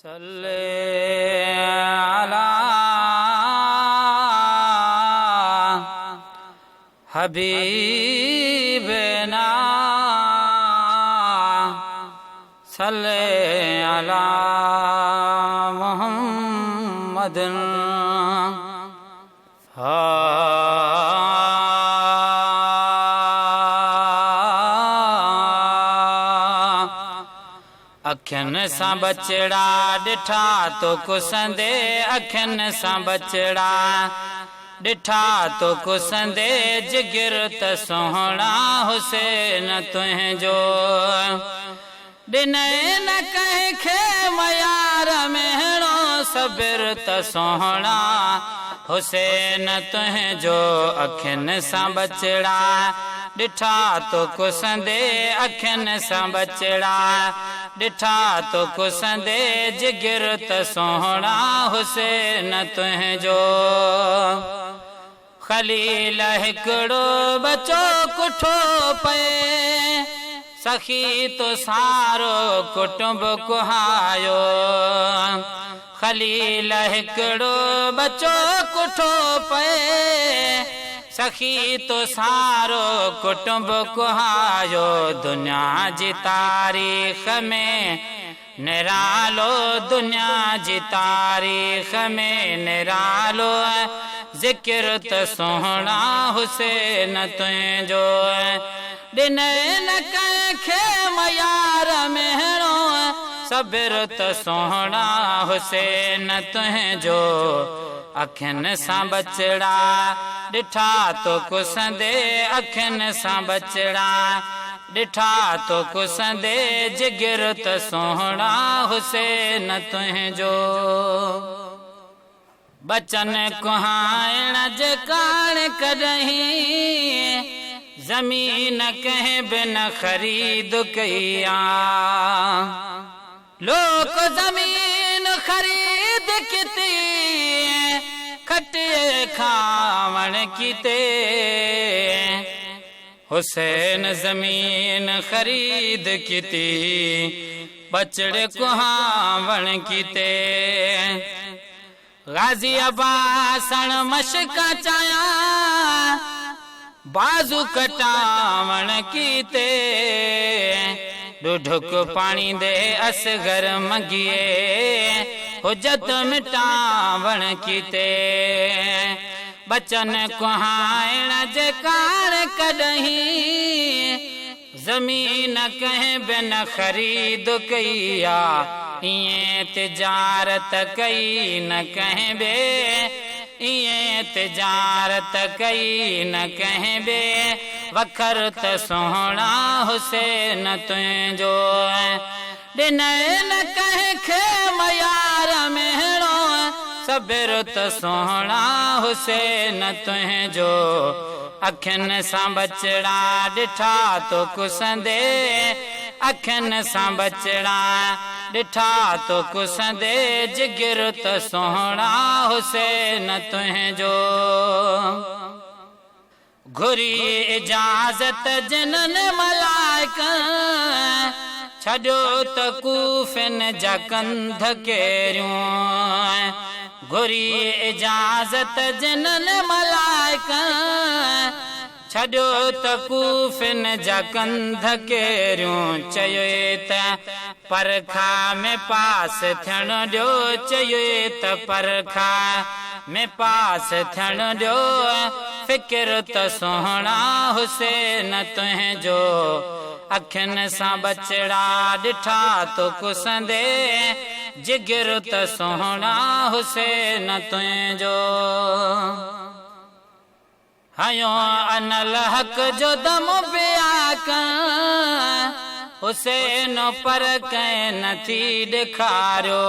صلي علي حبيبنا صلي علي محمد. اکين سان ٻچڙا ڏٺا تو ڪسندي، اکين سان ٻچڙا ڏٺا تو ڪسندي، جگر ته سهڻا حسين تنهنجو. ڏنئي نه ڪنهن کي ميار مهڻو، صبر ته سهڻا حسين تنهنجو. اکين سان ٻچڙا ڏٺا تو ڪسندي، اکين سان ٻچڙا ڏٺا تو ڪسندي، جگر ته سهڻا حسين تنهنجو. خليل هڪڙو ٻچو ڪٺو پئي، سخي تو سارو ڪٽنب ڪهايو. خليل هڪڙو ٻچو ڪٺو پئي، سخي تو سارو ڪٽنب ڪهايو. دنيا جي تاريخ ۾ نرالو، دنيا جي تاريخ ۾ نرالو، ذڪر ته سهڻا حسين تنهنجو. ڏنئي نه ڪنهن کي ميار مهڻو، صبر ته سهڻا حسين تنهنجو. اکين سان ٻچڙا ڏٺا تو ڪسندي، اکين سان ٻچڙا ڏٺا تو ڪسندي، جگر ته سهڻا حسين تنهنجو. بچن ڪهائڻ جي ڪاڻ ڪڏهن زمين ڪنهن به نه خريد ڪئي آ. لوڪ زمين خريد ڪتي کٽي کاوڻ ڪيتي، حسين زمين خريد ڪتي ٻچڙي ڪهاوڻ ڪيتي. غازي عباسڻ مشڪا چايا بازو ڪٽاوڻ ڪيتي، ڏڍڪ پاڻي the Asghar منگيي حجت مٽاوڻ ڪيتي. ٻچن ڪهائڻ جي ڪاڻ ڪڏهن زمين ڪنهن به نه خريد ڪئي آ، ائين تجارت ڪئي نه ڪنهن ٻئي، ائين تجارت ڪئي نه ڪنهن ٻئي، وکر ته سهڻا حسين تنهنجو. ڏنئي نه ڪنهن کي ميار مهڻو، صبر ته سهڻا حسين تنهنجو. اکين سان ٻچڙا ڏٺا تو ڪسندي، اکين سان ٻچڙا ڏٺا تو ڪسندي، جگر ته سهڻا حسين تنهنجو. گهري اجازت جنن ملائڪ، ڇڏيو ته ڪوفين جا ڪنڌ ڪيريون. گهري اجازت جنن ملائڪ، ڇڏيو ته ڪوفين جا ڪنڌ ڪيريون. چيوئي ته پرکا ۾ پاس ٿيڻ ڏيو، چيوئي ته پرکا ۾ پاس ٿيڻ ڏيو، فڪر ته سهڻا حسين تنهنجو. اکين سان ٻچڙا ڏٺا تو ڪسندي، جگر ته سهڻا حسين تنهنجو. هنيو انالحق جو دم پياڪ حسين، پر ڪنهن نه ٿي ڏيکاريو.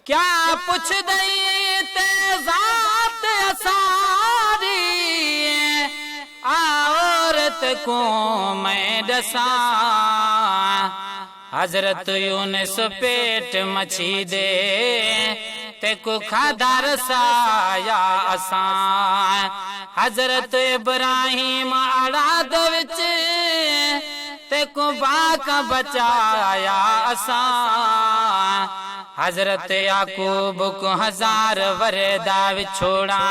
ڪيا پڇدئين ته ذات اساري، عورت کو مين ڏسان. حضرت يونس پيٽ مڇي the تيڪو کاڌا رسايا اسان. حضرت ابراهيم اڙاد وچ تيڪون باک بچايا اسان. حضرت يعقوب ڪون هزار ورهه دا وڇوڙا،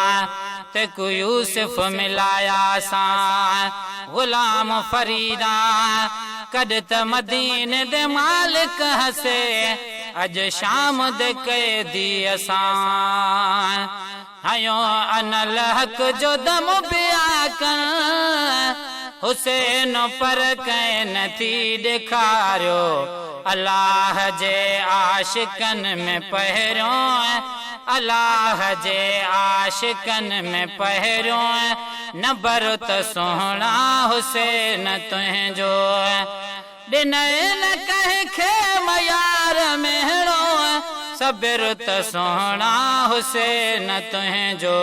تيڪون يوسف ملايا اسان. غلام فريدا ڪڏ ته مديني the مالڪ هسي، اڄ شام the قيدي اسان. هنيو انالحق جو دم پيا ڪن، حسين پر ڪنهن نه ٿي ڏيکاريو. الله جي عاشقن ۾ پهريون، الله جي عاشقن ۾ پهريون نمبر ته سهڻا حسين تنهنجو. ڏنئي نه ڪنهن کي ميار مهڻو، صبر ته سهڻا حسين تنهنجو.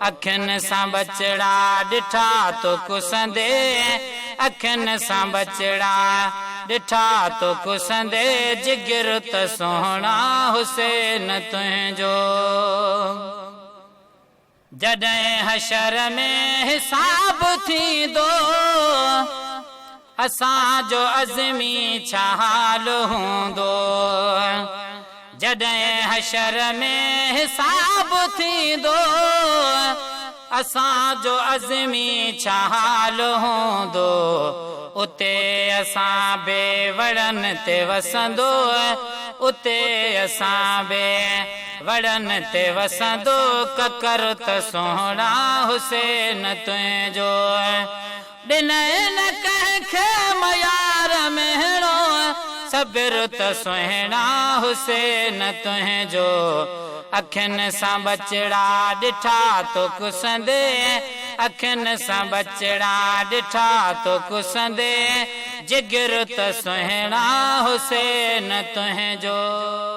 اکين سان ٻچڙا ڏٺا تو ڪسندي، اکين سان ٻچڙا ڏٺا تو ڪسندي، جگر ته سهڻا حسين تنهنجو. جڏهن حشر ۾ حساب ٿيندو، اسان جو عزمي ڇا حال هوندو؟ جڏهن حشر ۾ حساب ٿيندو، اسان جو عزمي ڇا حال هوندو؟ اتي اسان بي وڙن تي وسندو، اتي اسان بي وڙن تي وسندو، ڪڪر ته سهڻا حسين تنهنجو. ڏنئي نه ڪنهن کي ميار مهڻو، صبر ته سهڻا حسين تنهنجو. اکين سان ٻچڙا ڏٺا تو ڪسندي، اکين سان ٻچڙا ڏٺا تو ڪسندي، جگر ته سهڻا حسين تنهنجو.